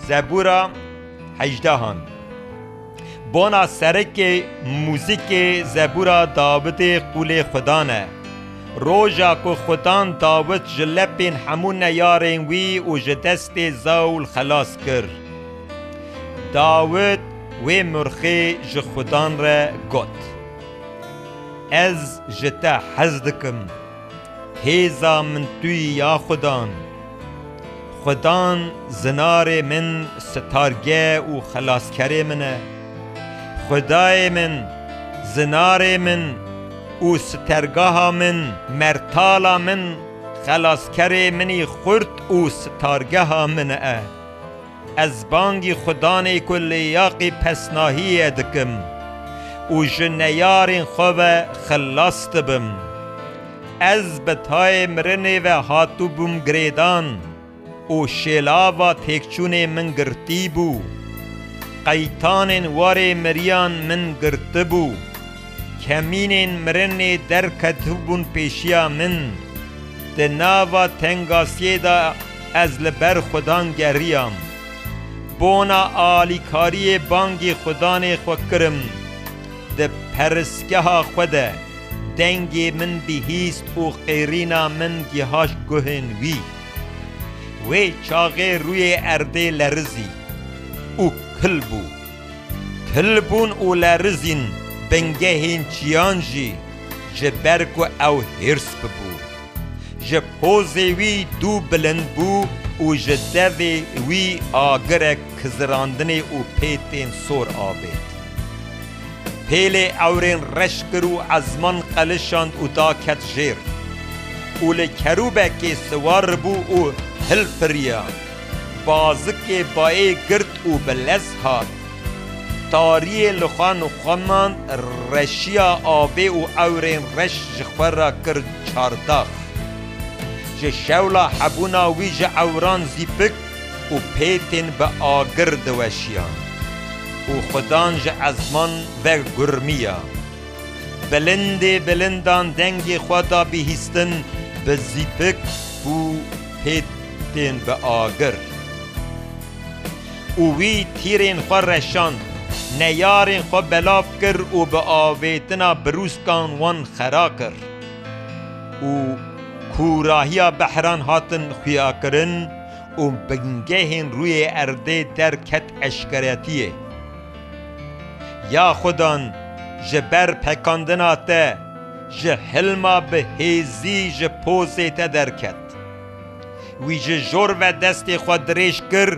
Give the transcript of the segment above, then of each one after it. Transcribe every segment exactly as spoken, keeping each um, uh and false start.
Zebûra hejdehan. Bona serikê muzîkê zebûra Dawidê qûlê Xudan e. Roja ku Xudan Dawid ji lepên hemû neyarên wî û ji destê Zaûl xelas kir. Dawid wê murxê ji Xudan re got, Ez ji te hez dikim. Hêza min tu yî ya Xudan. Xudan zinarê min, sitarge û xelaskerê min e. Xwedayê min, zinarê min û sitergaha min, mertala min, xelaskerê min î xurt û sitargeha min e. Ez bangî Xudanê ku lêyaqî pesnahiyê dikim û ji neyarên xwe ve xilas dibim. Ez bi tayê mirinê ve hatibûm girêdan û şêlava têkçûnê min girtî bû. Qeytanên warê miriyan min girtibû. Kemînên mirinê derketibûn pêşiya min. Di nava tengasiyê de ez li ber Xudan geriyam. Bona alîkariyê bangî Xudanê xwe kirim. Di perisgeha xwe de dengê min bihîst û qêrîna min gihaşt guhên wî. Wê çaxê rûyê erdê lerizî û kil bû. Kil bûn û lerizîn bingehên çiyan jî, ji ber ku ew hêrs bibû. Ji pozê wî dû bilind bû û ji devê wî agirek kizirandinê û pêtên sor avêt. Pêlê ewrên reş kir û ezman qelişand û daket jêr. Û li kerûbekê siwar bû û hilfiriya. Bazikê bayê girt û bi lez hat. Tariyê li xwe nixwemand, reşiya avê û ewrên reş ji xwe re kir çardax. Ji şewla hebûna wî ji ewran zîpik û pêtên bi agir diweşiyan û Xudan ji ezman ve gurmiya. Bilindê bilindan dengê xwe da bihîstin bi zîpik û pêtên bi agir. Û wî tîrên xwe reşand, neyarên xwe belav kir û bi avêtina birûskan wan xera kir. Û kûrahiya behran hatin xuyakirin û bingehên rûyê erdê derket eşkeretiyê. Ya Xudan, ji ber pekandina te, ji hilma bi hêzî ji pozê te derket. Wî ji jor ve destê xwe dirêj kir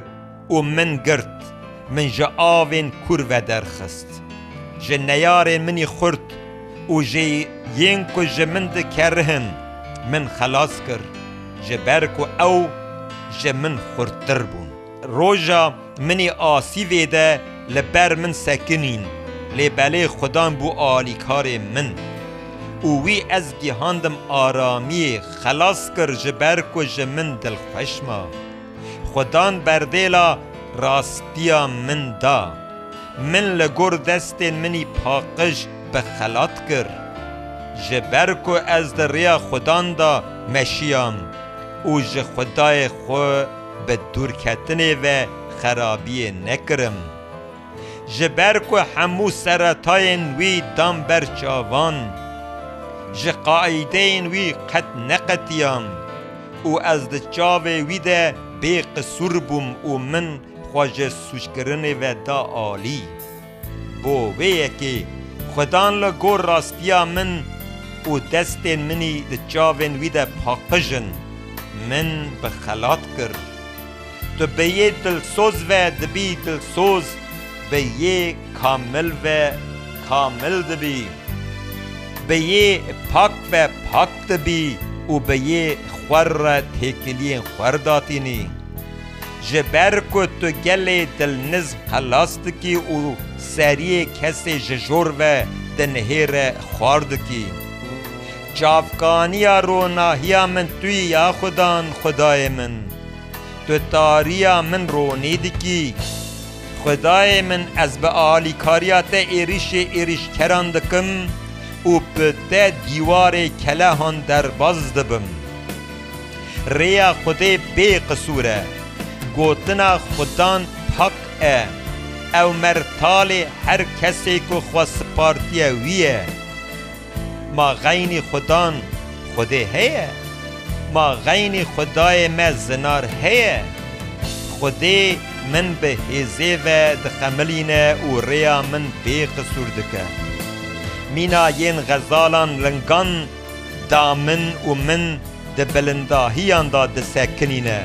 û min girt, min ji avên kûr ve derxist. Ji neyarên min î xurt û ji yên ku ji min dikerihin, min xelas kir, ji ber ku ew ji min xurttir bûn. Roja min î asîvê de li ber min sekinîn, lê belê Xudan bû alîkarê min. Û wî ez gihandim aramiyê, xelas kir, ji ber ku ji min dilxweş ma. Xudan berdêla rastiya min da. Min li gor destên min î paqij bi xelat kir. Ji ber ku ez di rêya Xudan de meşiyam û ji Xwedayê xwe bi dûrketinê ve xerabiyê nekirim. Ji ber ku hemû seretayên wî dan ber çavan, ji qaîdeyên wî qet neqetiyam û ez di çavê wî de bêqisûr bûm û min xwe ji sûckirinê ve da alî. Bo vê yekê Xudan li gor rastiya min û destên min î di çavên wî de paqij in, min bi xelat kir. Tu bi yê dilsoz ve dibî dilsoz, bi yê kamil ve kamil dibî. Bi yê pak ve pak dibî û bi yê xwer re têkiliyên xwer datînî. Ji ber ku tu gelê dilniz xelas dikî û seriyê kesê ji jor ve dinihêre xwar dikî. Çavkaniya ronahiya min tu yî ya Xudan, Xwedayê min. Tu tariya min ronî dikî. Xwedayê min, ez bi alîkariya te êrîşê êrîşkeran dikim û bi te dîwarê kelehan derbaz dibim. Rêya Xwedê bê qisûr e. Gotina Xudan pak e. Ew mertalê her kesê ku xwe sipartiye wî ye. Ma xeynî Xudan Xwedê heye? Ma xeynî Xwedayê me zinar heye? Xwedê min bi hêzê ve dixemilîne û rêya min bê qisûr dike. Mîna yên xezalan lingan da min û min di bilindahiyan de disekinîne.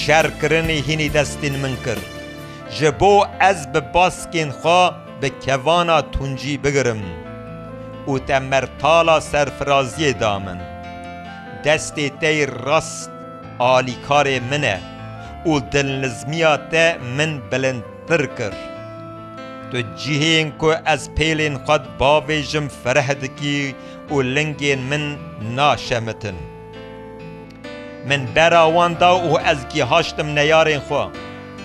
Şerkirinê hînî destên min kir. Ji bo ez bi baskên xwe bi kevana tuncî bigirim û te mertala serfiraziyê da min. Destê te yê rast alîkarê min e û dilnizmiya te min bilindtir kir. Tu cihên ku ez pêlên xwe dibavêjim fereh dikî û lingên min naşemitin. Min bera wan da û ez gihaştim neyarên xwe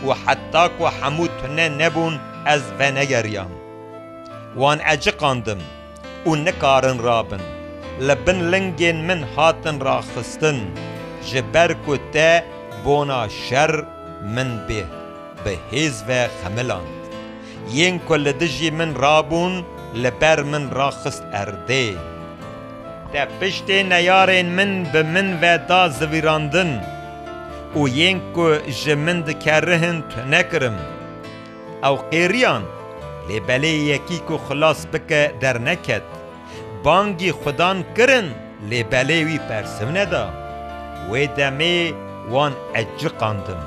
û heta ku hemû tune nebûn, ez venegeriyam. Wan eciqandim û nikarin rabin. Li bin lingên min hatin raxistin, ji ber ku te bona şer min bê bi hêz ve xemiland. Yên ku li dijî min rabûn, li ber min raxist erdê. Te piştê neyarên min bi min ve da zivîrandin û yên ku ji min dikerihin tune kirim. Ew qêriyan, lê belê yekî ku xilas bike derneket. Bangî Xudan kirin, lê belê wî bersiv neda. Wê demê wan eciqandim.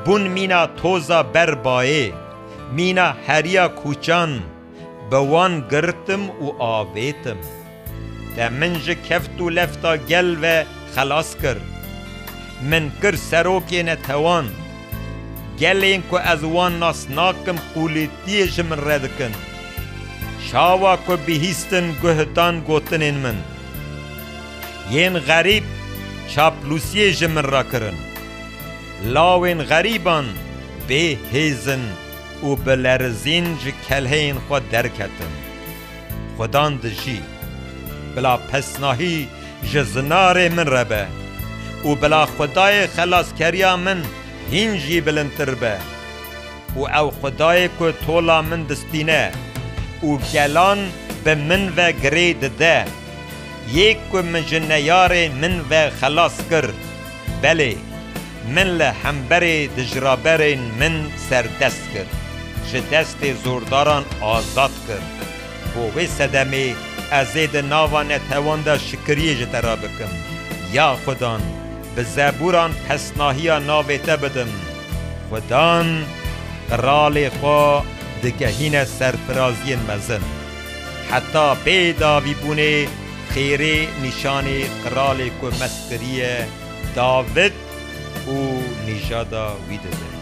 Bûn mîna toza ber bayê, mîna heriya kûçan, bi wan girtim û avêtim. Te min ji keft û lefta gel ve xelas kir. Min kir serokê netewan. Gelên ku ez wan nas nakim, qûlîtiyê ji min re dikin. Çawa ku bihîstin guh dan gotinên min. Yên xerîb çaplûsiyê ji min re kirin. Lawên xerîban bê hêz in û bi lerizîn ji kelheyên xwe derketin. Xudan dijî. Bila pesnahî ji zinarê min re be û bila Xwedayê xelaskeriya min hîn jî bilindtir be. Û ew Xwedayê ku tola min distîne û gelan bi min ve girê dide, yê ku min ji neyarê min ve xelas kir, belê, min li hemberê dijraberên min serdest kir, ji destê zordaran azad kir. Bo wê sedemê ez ê di nava netewan de şikiriyê ji te re bikim. Ya Xudan, bi zebûran pesnahiya navê te bidim. Xudan qiralê xwe digehîne serfiraziyên mezin. Heta bê davîbûnê xêrê nîşanê qiralê ku mezin kiriye David û nîjada wî dibe.